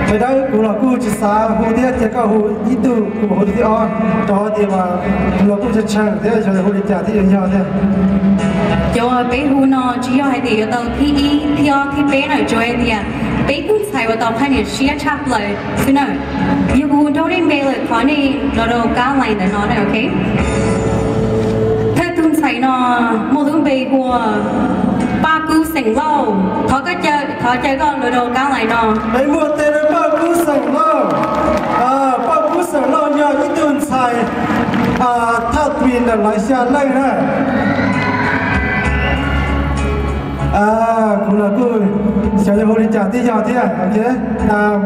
Sawv daws, kuv los kuj tsis xav hu thiab, cia koj hu ib tug, kuv mam hu tus thib ob, rau qhov tias kuv los kuj tsis tsheej thiab xyov hu li cas thiab yuav yog thiab. Cov uas peb hu no tsis yog hais tias yuav tau thib ib, thib ob, thib peb na, tsuas hais tias peb tug ntxhais uas tau qhab niam siab tshaj plaws xwb na. Yog kuv hu nrog nej npe lawm thov nej los rau kab lais ntawm no na, ok. Thawj tug ntxhais no muaj lub npe hu ua Paj Kub xeem Lauj, thov caw, thov caw koj los rau kab lais no. Peb muaj tes rau Paj Kub xeem Lauj. Paj Kub xeem Lauj yog ib tug ntxhais thaj tris ntawm lawv xya leej na. Kuv los kuj xyov yuav hu li cas thiab yog thiab.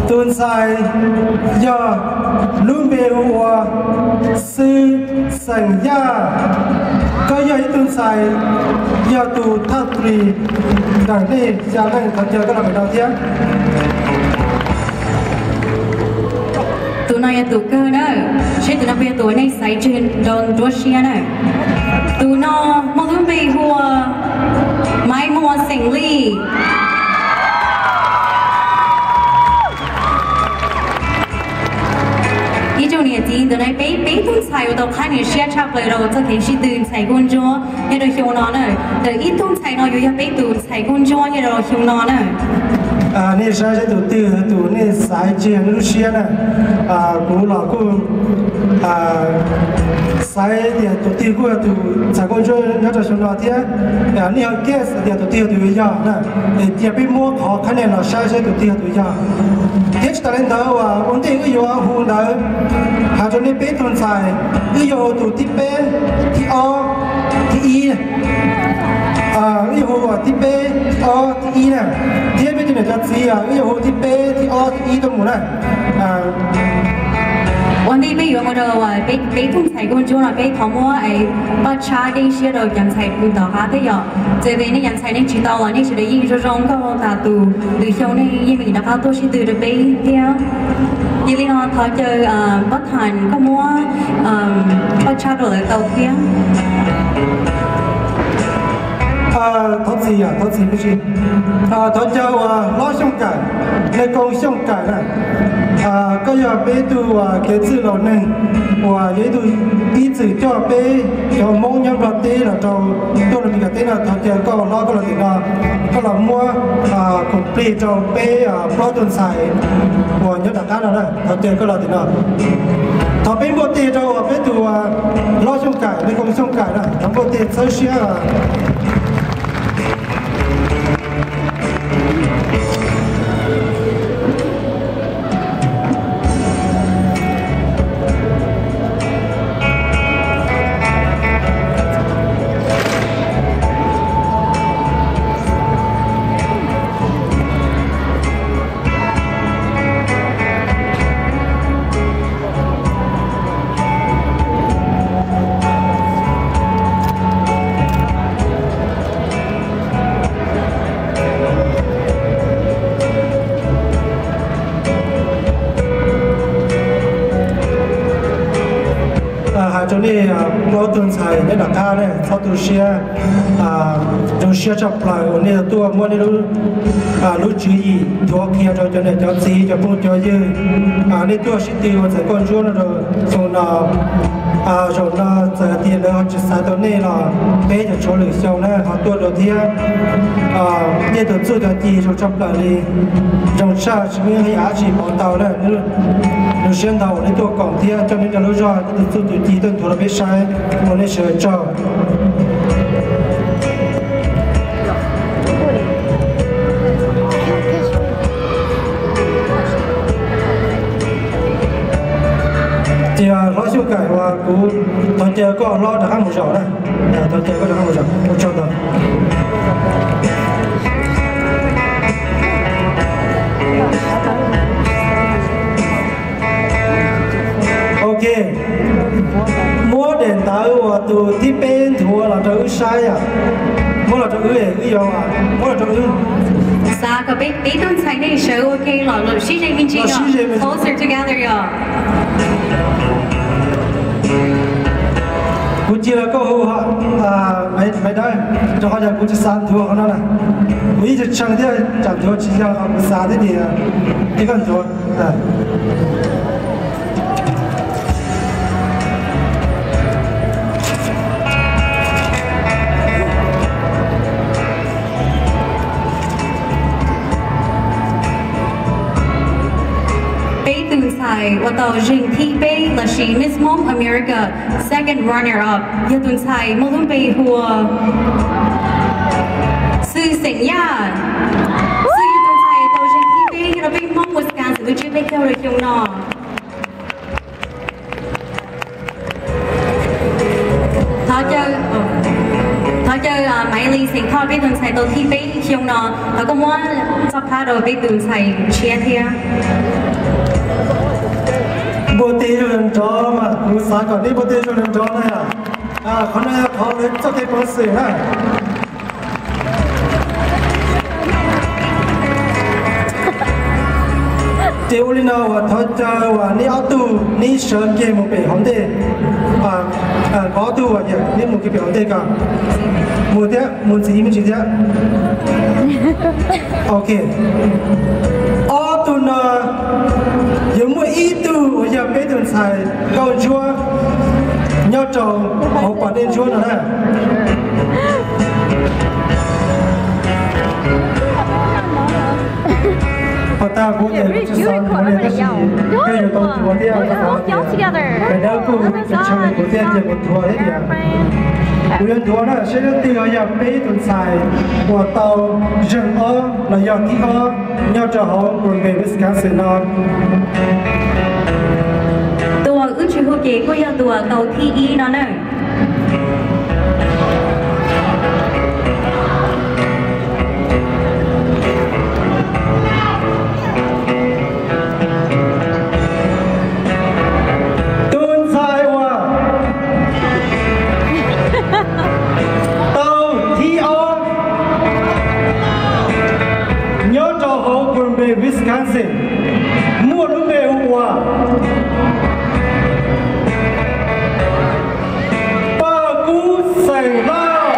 Tus ntxhais yog lub npe hu ua Xwb xeem Yaj. Koj yog ib tug ntxhais, yog tus thaj tris ntawm nej xya leej, thov caw koj los pem no thiab. Tus no yog tus kawg na, seb tus no puas yog tus uas nej xaiv tseg rau nruab siab na. Tus no muaj lub npe hu ua Maiv Muas xeem Lis. Ib tsoom niam txiv, ntawm no peb, peb tug ntxhais uas tau qhab niam siab tshaj plaws rau txoj kev sib tw ntxhais nkauj ntsuab nyob rau xyoo no na. Ntawm ib tug ntxhais no yuav yog peb tus ntxhais nkauj ntsuab nyob rau xyoo no na. Nej saib saib tus twg tus nej xaiv tseg nej lub siab na. Kuv los kuj xaiv tias tus twg kuj yog tus ntxhais nkauj ntsuab nyob rau xyoo no thiab. Nej ho guess tias tus twg yog tus yuav yog na. Es cia peb muab qhov qhab nias los saib saib tus twg yog tus yog. Thiab tsis tas li ntawd uas ua ntej wb yuav hu ntawd, hais rau nej peb tug ntxhais, wb yuav hu tus thib peb, thib ob, thib ib. Wb yuav hu thib peb, thib ob, thib ib na. Thiab peb tus niam cov txiv wb yuav hu thib peb, thib ob, thib ib tuaj mus na. Ua ntej peb yuav mus rau peb tug ntxhais nkauj ntsuab no peb thov muab paj tshab dej siab rau cov ntxhais tom qab thiab yom. Txawm tias nej cov ntxhais nej tsis tau los nej sawv daws yeej zoo zoo nkauj tas tus, lwm xyoo nej yeej meem rov qab tuaj sib tw rau peb thiab. Yog li no thov caw Paj Thas koj muab paj tshab rau lawv tau thiab. Thov txim, thov txim, thov caw uas hlob Xyooj Kaim, Nais Koos Xyooj Kaim na. Koj yog peb tug kev txwj laus neeg uas yog ib tug ib txwm coj peb cov Hmoob nyob Nplog teb los rau tuaj rau Meskas teb no, thov caw koj hlob koj los tim no, koj los muab khoom plig rau peb plaub tug ntxhais uas nyob tom qab no na, thov caw koj los tim no. Thov peb npuaj teg rau uas peb tus hlob Xyooj Kaim, Nais Koos Xyooj Kaim na, thov npuaj teg txhawb siab. Hais rau nej plaub tug ntxhais nyob tom qab ne, txhob tu siab, zoo siab tshaj plaws uas nej tuaj muab nej lub tswv yim nthuav qhia rau cov niam cov txiv cov phooj cov ywg. Nej tuaj sib tw ua ntxhais nkauj ntsuab no rau xyoo no. Zaum no txawm tias lawv ho tsis xav tau nej los peb cov tshuav lwm xyoo na ho tuaj dua thiab. Nej tus txuj tus ci zoo tshaj plaws li, zoo tshaj tsis muaj ib yam dab tsi pov tau na. Zoo siab ntau uas nej tuaj koom thiab coj nej cov lub zog, nej tus txuj tus ci tuaj nthuav rau peb saib, ua nej sawv daws tsaug. Ces hlob Xyooj Kaim uas kuv thov caw koj hlob rov qab mus zaum na, thov caw koj rov qab mus zaum, ua tsaug ntau. Ok, muab daim ntawv uas tus thib peb nthuav los rau wb saib os. Muab los rau wb, wb yuav, muab los rau wb. Xav kom peb tib tug ntxhais nej sawv ua ke los sib ze me ntsis, closer together yom. Kuv cia koj hu, Maiv Dawb, rau qhov tias kuv tsis xav nthuav qhov no na. Kuv yeej tshee thiab, tsam nthuav tsis yog qhov kuv xav thiab tias, es koj nthuav. Peb tus ntxhais uas tau zeeg thib peb lossis Miss Hmong America second runner up yog tus ntxhais muaj lub npe hu ua Xwm Xeem Yaj. Xwm yog tus ntxhais tau zeeg thib peb nyob rau peb Hmoob Wisconsin lub tsiab peb caug rau xyoo no. Thov caw, thov caw Maiv Lis Xeem Thoj, peb tus ntxhais tau thib peb xyoo no, thov koj muab txoj phab rau peb tus ntxhais tshiab thiab. Npuaj tes ib zaug nrov mas, kuv xav kom nej npuaj tes ib zaug nrov na. Qhov no yog qhov lawv txoj kev peev xwm na. Ces ua li no uas thov caw uas neb ob tug neb sawv kiag mus pem hauv ntej. Ob tug uas neb mus kiag pem hauv ntej ko. Mus thiab, mus ntxiv me ntsis thiab. Ok. Ob tug no yuav muaj ib tug uas yog peb tus ntxhais nkauj ntsuab nyob rau hauv pas dej ntsuab no na. Pas tag kuv ces kuv tsis xav nthuav li tab sis koj yuav tau nthuav thiab, rau qhov tias Maiv Dawb kuj tshee kuv thiab ces kuv nthuav thiab tias kuv yuav nthuav na, saib leej twg yog peb tus ntxhais uas tau zeeg ob los yog thib ob nyob rau hauv Green Bay, Wisconsin no. Tus uas wb tsis hu ces kuj yog tus uas tau thib ib no na. Tus ntxhais uas tau thib ob nyob rau hauv Green Bay, Wisconsin, muaj lub npe hu ua Paj Kub Xeem Lauj.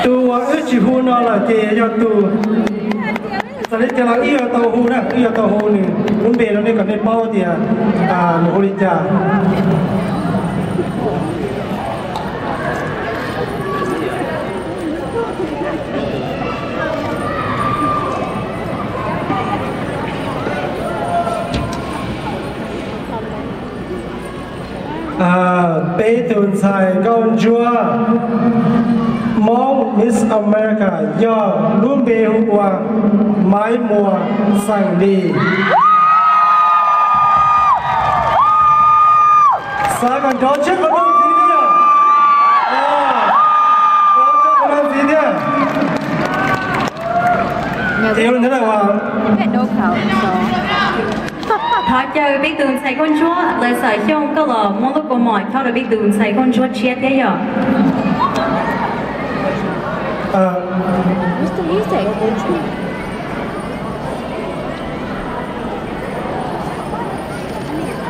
Tus uas wb tsis hu no lawm ces yog tus, txawm li cas los wb yuav tau hu na, wb yuav tau hu nws lub npe rau nej kom nej paub tias nws hu li cas. Peb tus ntxhais nkauj ntsuab Hmoob Miss America yog lub npe hu ua Maiv Muas Xeem Lis. Xav kom nrov tshaj qhov no ntxiv thiab. Nrov tshaj qhov no ntxiv thiab. Thov caw peb tus ntxhais nkauj ntsuab Lawv Xam Xyooj koj los muab lub kaus mom chob rau peb tus ntxhais nkauj ntsuab tshiab thiab yom.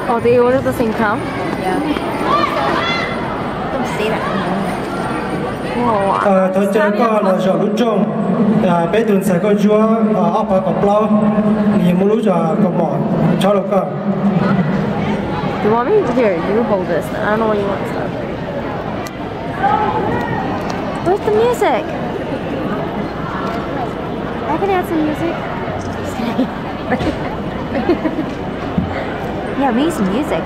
Oh, they ordered the same crown? Yeah. Don't say that. Thov caw koj los zaum lub rooj, peb tus ntxhais nkauj ntsuab ob phav kaum plaub, nws yuav muab lub kaus mom chob rau koj. You want me? Here, you hold this. I don't know what you want. Where's the music? I can add some music. Yeah, we need some music.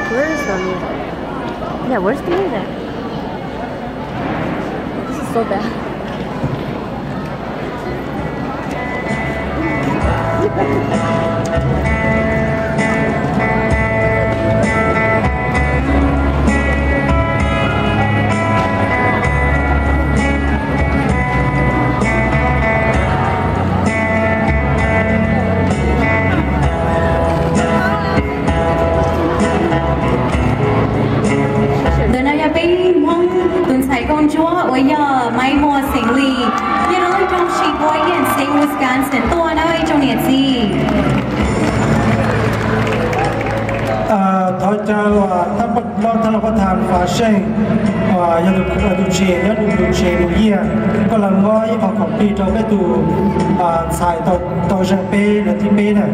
Where is the music? Yeah, where's the music? This is so bad. niam txiv. Thov caw thab los pab tha Fav Seej, yog tus tsev nyob tus tsev mus yiag, koj los muab ib qho khoom plig rau peb tus ntxhais tau zeem peb lawv thib peb na.